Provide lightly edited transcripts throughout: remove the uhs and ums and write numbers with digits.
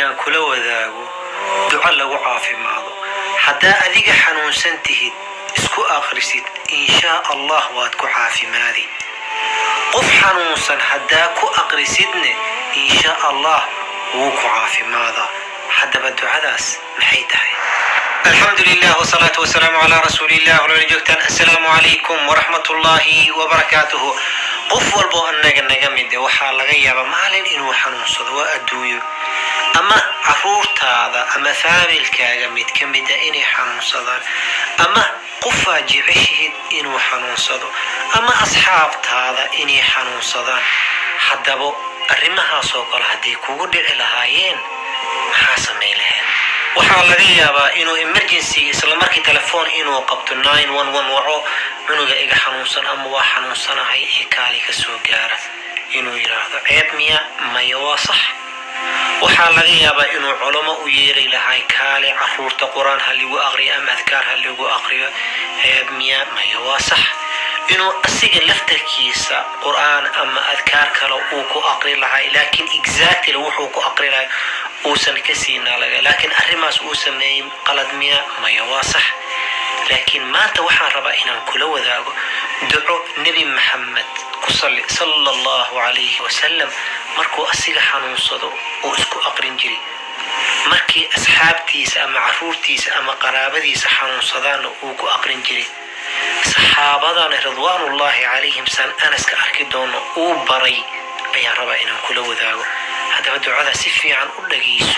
Inaan kula wadaago duco lagu caafimaado. Haddaa adiga xanuunsan tihid, isku akhrisid, inshaa Allah waad ku caafimaadi. Qof xanuunsan haddaa ku aqrisidne, insha Allah wuu ku caafimaadaa. Haddaba ducadaas maxay tahay? Alxamdu lilah wsalaatu wasalaamu calaa rasuulillah. Walala joogtaan, assalaamu calaykum waraxmatullaahi wabarakaatuhu. Qof walboo annaga naga mide waxaa laga yaabaa maalin inuu xanuunsado, waa adduunyo, ama caruurtaada ama faamilkaaga mid ka mida inay xanuunsadaan, ama qofaa jeceshihid inuu xanuunsado, ama asxaabtaada inay xanuunsadaan. Haddaba arrimahaasoo kale hadday kugu dhici lahaayeen, maxaa samayn lahayd? Waxaa laga yaabaa inuu emergency isla markii telefoon inuu qabto, 911 waco, "Cunuga iga xanuunsan" ama "Waa xanuunsanahay ee kaali ka soo gaara" inuu yidhaahdo. Ceeb miya? Maya, waa sax. Waxaa laga yaabaa inuu culamo u yeeri lahay, "Kaale, caruurta Qur-aan ha ligu aqriyo ama adkaar ha ligu aqriyo." Ceeb miya? Maya, waa sax. Inuu asiga laftarkiisa Qur-aan ama adkaar kale uu ku aqri lahay, laakiin exactly wuxuu ku aqri lahay uusan ka siinaa laga, laakiin arrimaas uu sameeyey qalad miya? Maya, waa sax. Laakiin maanta waxaan rabaa inaan kula wadaago duco Nebi Maxamed ku salli, sala Allahu calayhi wasalam, markuu asiga xanuunsado uu isku aqrin jiray, markii asxaabtiisa ama caruurtiisa ama qaraabadiisa xanuunsadaanna uu ku aqrin jiray, saxaabadana ridwaanullaahi calayhim, saan Anaska arki doono, uu baray ayaan rabaa inaan kula wadaago. Haddaba ducada si fiican u dhagayso.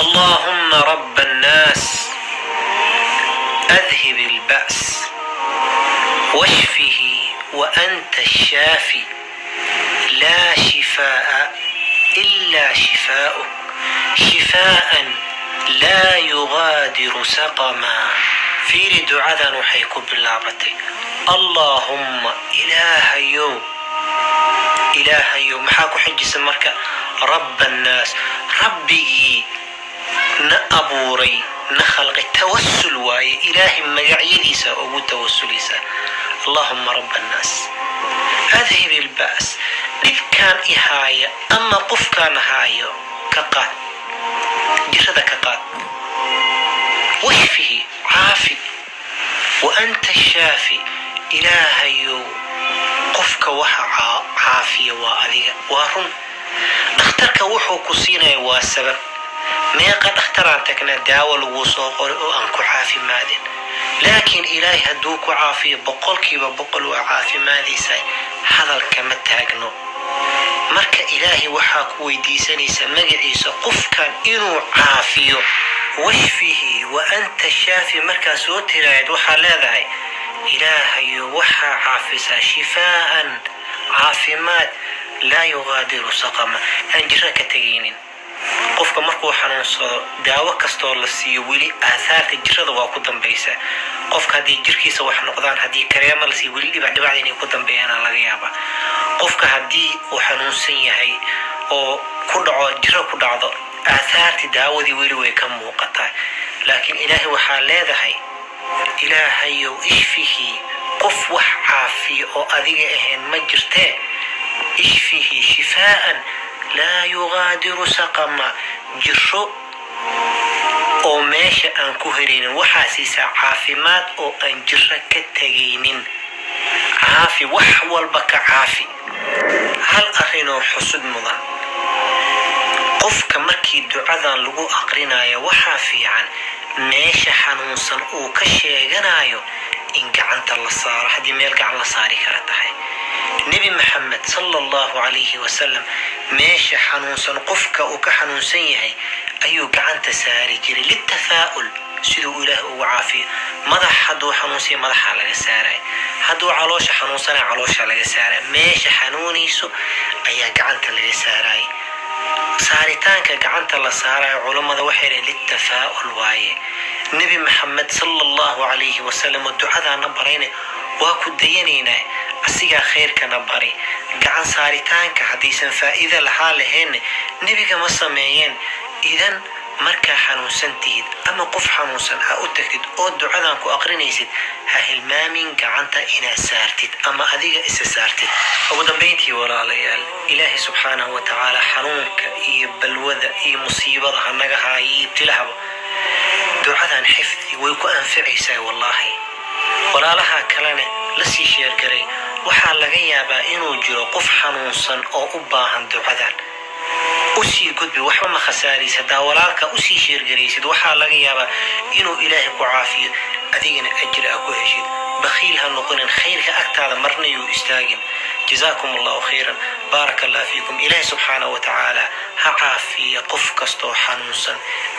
Allaahumma rabba annaas, adhib ilba's, washfihi wa anta ashaafi, laa shifaa'a ilaa shifaa'uk, shifaa'an laa yugaadiru saqama. Fiiri, ducadan waxay ku bilaabatay "Allaahumma", Ilaahayow, Ilaahayow. Maxaa ku xijisa marka? "Rabba annaas", Rabbigii na abuuray, na khalqay. Tawasul waaye, Ilaahay magacyadiisa ugu tawasulaysaa. "Allaahumma rabba annaas, adhib ilba's", dhibkaan i haaya ama qofkaan haayo ka qaad, jirada ka qaad. "Washfihi", caafi. "Wa anta shaafi", Ilaahayow, qofka waxa caafiya waa adiga. Waa run, dhakhtarka wuxuu ku siinaya waa sabab. Meeqa dhakhtaraan tagnaa, daawo laguu soo qoray oo aan ku caafimaadin? Laakiin Ilaahay hadduu ku caafiyo, 100% waa caafimaadaysaa, hadalkama taagno. Marka Ilaahay waxaa ku weydiisanaysa magaciisa qofkan inuu caafiyo. "Washfihi wa anta shaafi" markaa soo tiraahid, waxaa leedahay, "Ilaahayo, waxaa caafisaa shifaa'an", caafimaad, "laa yugaadiru saqama", aan jira ka tegaynin. Qofka markuu xanuunsado, daawo kastoo la siiyo, weli aathaarta jirada waa ku dambaysa. Qofka haddii jirkiisa wax noqdaan, haddii kareema la siiyo, weli dhibac dhibacda inay ku dambeeyaana laga yaaba. Qofka haddii uu xanuunsan yahay oo ku dhaco jiro, ku dhacdo, aathaartii daawadii weli way ka muuqataa. Laakiin Ilaahay waxaa leedahay, "Ilaahayow, ishfihi", qof wax caafiya oo adiga ahayn ma jirtee, "ishfihi shifaa'an laa yugaadiru saqama", jiro oo meesha aan ku helaynin. Waxaa siisaa caafimaad oo aan jiro ka tegaynin. Caafi, wax walba ka caafi. Hal arrinoo xusud mudan: qofka markii ducadan lagu aqrinayo, waxaa fiican meesha xanuunsan uu ka sheeganayo in gacanta la saaro, haddii meel gacan la saari kara tahay. Nebi Maxamed sala Allahu calayhi wasalam meesha xanuunsan qofka uu ka xanuunsan yahay ayuu gacanta saari jiray litafaa'ul, siduu Ilaah ugu caafiyo. Madax hadduu xanuunsanya, madaxaa laga saaray. Hadduu caloosha xanuunsanaya, caloosha laga saaray. Meesha xanuunayso ayaa gacanta laga saaraya. Saaritaanka gacanta la saarayo, culammada waxay dhaheen litafaa'ul waaye. Nebi Maxamed sala Allahu calayhi wasalam oo ducadaana barayna waa ku dayanaynaa, asigaa khayrkana bari. Gacan saaritaanka haddaysan faa'iida lahaa lahaynna, nebiga ma sameeyeen. Idan markaa xanuunsan tihid ama qof xanuunsan ha u tagtid oo ducadan ku aqrinaysid, ha hilmaamin gacanta inaad saartid ama adiga isa saartid. Ugu dambayntii, walaalayaal, Ilaahay subxaanahu wa tacaala xanuunka iyo Balwada iyo musiibada ha naga haayo iyo ibtilahaba. Ducadan xifdi, way ku anficaysaa wallaahi. Walaalaha kalena la sii share garay. Waxaa laga yaabaa inuu jiro qof xanuunsan oo u baahan ducadan. Usii gudbi, waxba ma khasaaraysa haddaa walaalka usii share garaysid. Waxaa laga yaabaa inuu Ilaahay ku caafiyo, adigana ajri a ku heshid. Bakhiil ha noqonin, khayrka agtaada marna yuu istaagin. Jazaakum Allahu khayran, baaraka Allah fiikum. Ilaahay subxaanahu wa tacaala ha caafiya qof kastoo xanuunsan.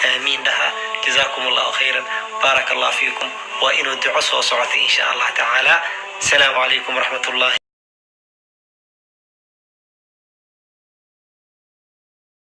Aamiin dhaha. Jazaakum Allahu khayran, baaraka Allah fiikum. Waa inuu duco soo socotay, insha Allah tacaala. Asalaamu calaykum waraxmat ullahi.